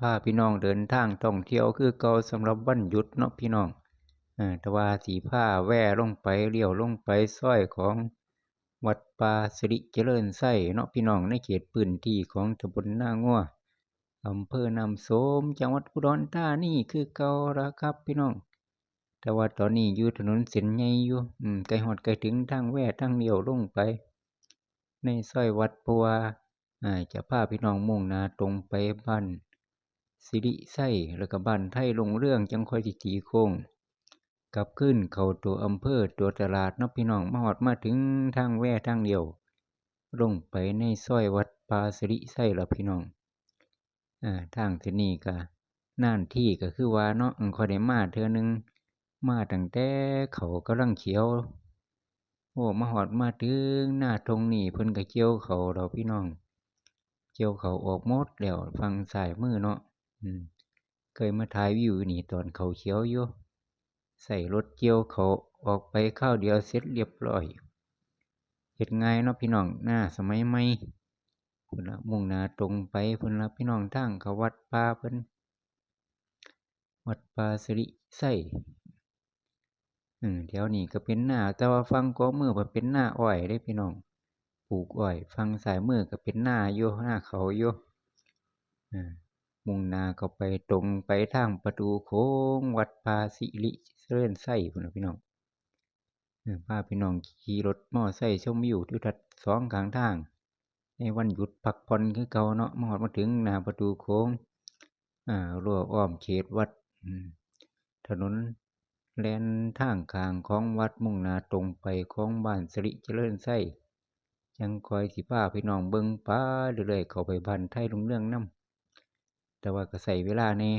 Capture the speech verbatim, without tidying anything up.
พาพี่น้องเดินทางท่องเที่ยวคือเก่าสำหรับวันหยุดเนาะพี่น้อง เออ แต่ว่าสิพาแวะลงไป เลี้ยวลงไปซอยของวัดป่าสิริเจริญไชยเนาะพี่น้อง ในเขตพื้นที่ของตำบลนางัว อำเภอน้ำโสม จังหวัดอุดรธานีคือเก่าละครับพี่น้อง แต่ว่าตอนนี้อยู่ถนนเส้นใหญ่อยู่ อืม ใกล้ฮอดใกล้ถึงทางแวะทางเลี้ยวลงไป ในซอยวัด เพราะว่า อ่า จะพาพี่น้องมุ่งหน้าตรงไปบ้านสิริไชย แล้วก็บ้านไทยรุ่งเรือง จั่งค่อยสิตีโค้ง กลับคืนเข้าตัวอำเภอตัวตลาดเนาะพี่น้อง มาฮอดมาถึงทางแวะทางเลี้ยว ลงไปในซอยวัดป่าสิริไชยแล้วพี่น้อง อ่า ทางเส้นนี้ก็นานทีก็คือว่าเนาะ อืม ค่อยได้มาเทื่อหนึ่ง มาตั้งแต่เขากำลังเขียว โอ้ มาฮอดมาถึงนาตรงนี้ เพิ่นก็เกี่ยวเขาแล้วพี่น้อง เกี่ยวเขาออกหมดแล้วฝั่งซ้ายมือเนาะ อืม เคยมาถ่ายวิวอยู่นี่ตอนเขาเขียวอยู่ ใช้รถเกี่ยวเขาออกไปคราวเดียวเสร็จเรียบร้อย เฮ็ดง่ายเนาะพี่น้อง นาสมัยใหม่ พุ้นละ มุ่งหน้าตรงไปพุ้นละพี่น้อง ทางเขาวัดป่าเพิ่น วัดป่าสิริไชย อืม แถวนี้ก็เป็นนา แต่ว่าฝั่งขวามือมันเป็นนาอ้อยเด้พี่น้อง ปลูกอ้อย ฝั่งซ้ายมือก็เป็นนาอยู่ นาข้าวอยู่ อ่า มุ่งหน้าเข้าไปตรงไปทางประตูโค้งวัดป่าสิริเจริญไชยพุ้นละพี่น้อง เออ พาพี่น้องขี่รถมอไซค์ชมวิวทิวทัศน์สองข้างทาง ในวันหยุดพักผ่อนคือเก่าเนาะ มาฮอดมาถึงหน้าประตูโค้ง อ่า รั้วอ้อมเขตวัด อืม ถนนแล่นทางข้างของวัด มุ่งหน้าตรงไปของบ้านสิริเจริญไชย จั่งค่อยสิพาพี่น้องเบิ่งไปเรื่อยๆ เข้าไปบ้านไทยรุ่งเรืองนำ แต่ว่าก็ใช้เวลาแหน่